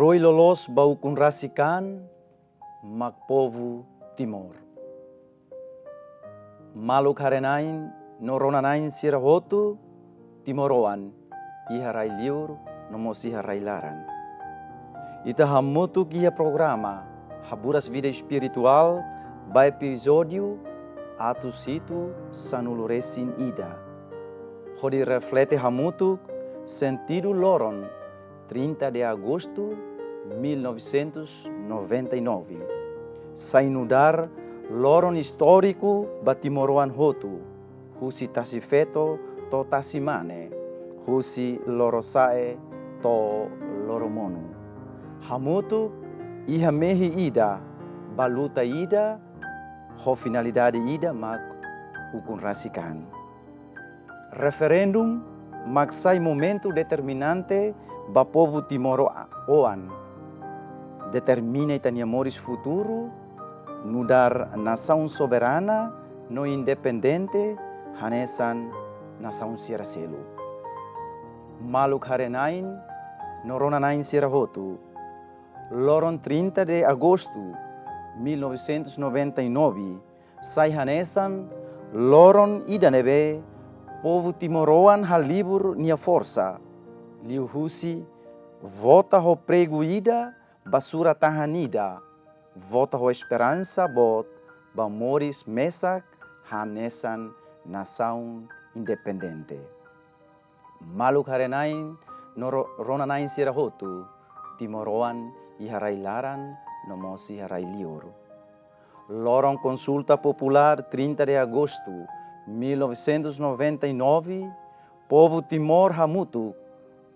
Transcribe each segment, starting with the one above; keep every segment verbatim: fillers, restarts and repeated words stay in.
Eroi loloos ba ukun rasik an mak povu Timor. Maluk haree-na'in no rona-na'in sira hotu, timoroan iha rai-liur no mós iha rai-laran. Ita hamutuk iha programa Haburas Vida Espirituál ba epizódiu atus hitu sanulu resin ida. Hodi reflete hamutuk sentidu loron trinta de agosto mil novecentos noventa e nove. Sai nu'udar loron istóriku ba timoroan hotu, husi tasi feto to'o tasi mane, husi lorosa'e to'o loromonu. Hamutuk iha mehi ida, ba luta ida, ho finalidade ida mak ukun rasik an. Referendum mak sai momentu determinante ba povu timoroan. Determina ita-nia moris futuru, nu'udar nasaun soberana no independente hanesan nasaun sira seluk. Maluk haree-na'in no rona-na'in sira hotu, loron trinta de agosto mil novecentos noventa e nove sai hanesan loron ida ne'ebé povu timoroan halibur nia forsa, liuhusi vota ho pregu ida ba sura-tahan ida, vota ho esperansa boot ba moris mesak hanesan nasaun independente. Maluk haree-na'in no ro-, rona-na'in sira hotu, timoroan iha rai-laran no mós iha rai-liur. Loron konsulta populár trinta de agosto mil novecentos noventa e nove, povu Timor hamutuk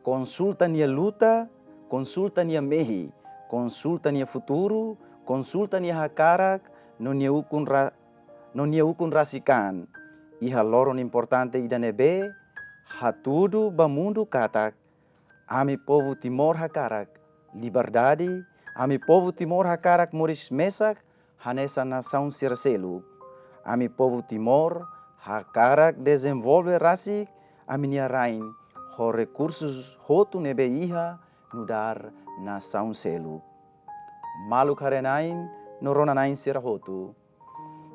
konsulta nia luta, konsulta nia mehi, konsulta nia futuru, konsulta nia hakarak no nia ukun ra-, no nia ukun rasik an. Iha loron importante ida ne'ebé hatudu ba mundu katak, ami povu Timor hakarak liberdade, ami povu Timor hakarak moris mesak hanesan nasaun sira seluk. Ami povu Timor hakarak dezenvolve rasik ami-nia rain ho rekursus hotu ne'ebé iha nu'udar nasaun seluk. Maluk haree-na'in no rona-na'in sira hotu,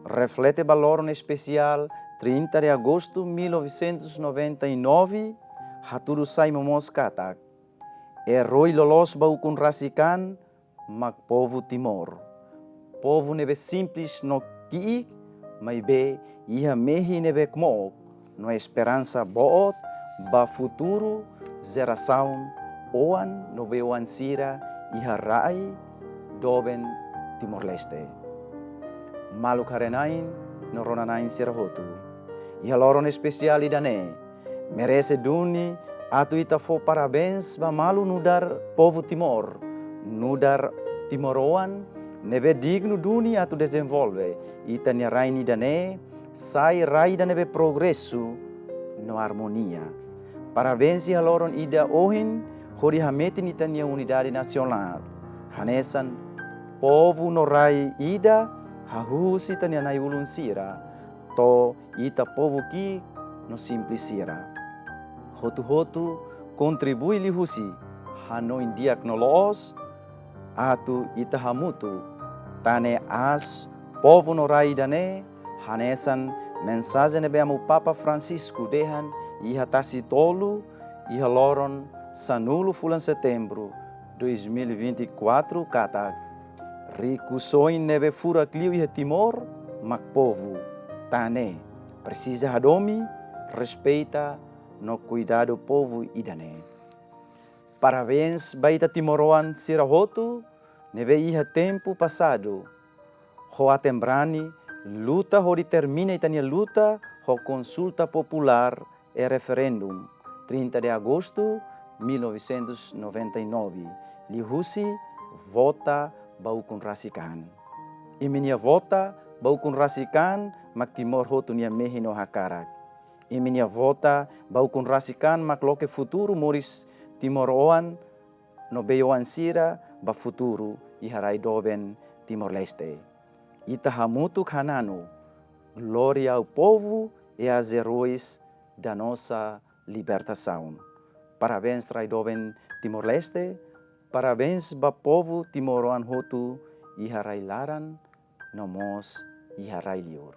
reflete ba loron espesiál trinta de agosto mil novecentos noventa e nove, hatudu sai momoos katak, eroi loloos ba ukun rasik an mak povu Timor. Povu ne'ebé simples no ki'ik, maibé iha mehi ne'ebé kmook no esperansa boot ba futuru jerasaun oan no bei-oan sira iha rai doben Timor-Leste. Maluk haree-na'in no rona-na'in sira hotu, iha loron espesiál ida-ne'e, merese duni atu ita fó parabéns ba malu nu'udar povu Timor, nu'udar timoroan ne'ebé dignu duni atu dezenvolve ita-nia rain ida-ne'e sai rai ida ne'ebé progresu no armonia. Parabéns iha loron ida ohin hodi hametin ita-nia unidade nasionál. Hanesan povu no rai ida, hahú husi ita-nia na'i-ulun sira to'o ita povu ki'ik no simples sira. Hotu-hotu kontribui liuhusi hanoin di'ak no loos, atu ita hamutuk tane aas povu no rai ida-ne'e, hanesan mensajen ne'ebé Amu Papa Francisco dehan iha Tasi Tolu, iha loron sanulu fulan Setembru dois mil e vinte e quatro katak, rikusoin ne'ebé furak liu iha Timor mak povu. Tan ne'e, presiza hadomi, respeita no kuidadu povu ida-ne'e. Parabéns ba ita timoroan sira hotu ne'ebé iha tempu pasadu ho aten-brani luta hodi termina ita-nia luta ho konsulta populár e referendum, trinta de agosto mil novecentos noventa e nove, liuhusi vota ba ukun rasik an. Imi-nia vota ba ukun rasik an mak Timor hotu nia mehi no hakarak. Imi-nia vota ba ukun rasik an mak loke futuru moris timoroan no bei-oan sira ba futuru iha rai doben Timor-Leste. Ita hamutuk hananu: Glória ao povo e aos heróis da nossa libertação. Parabéns, rai doben Timor-Leste. Parabéns ba povu timoroan hotu iha rai-laran no mós iha rai-liur.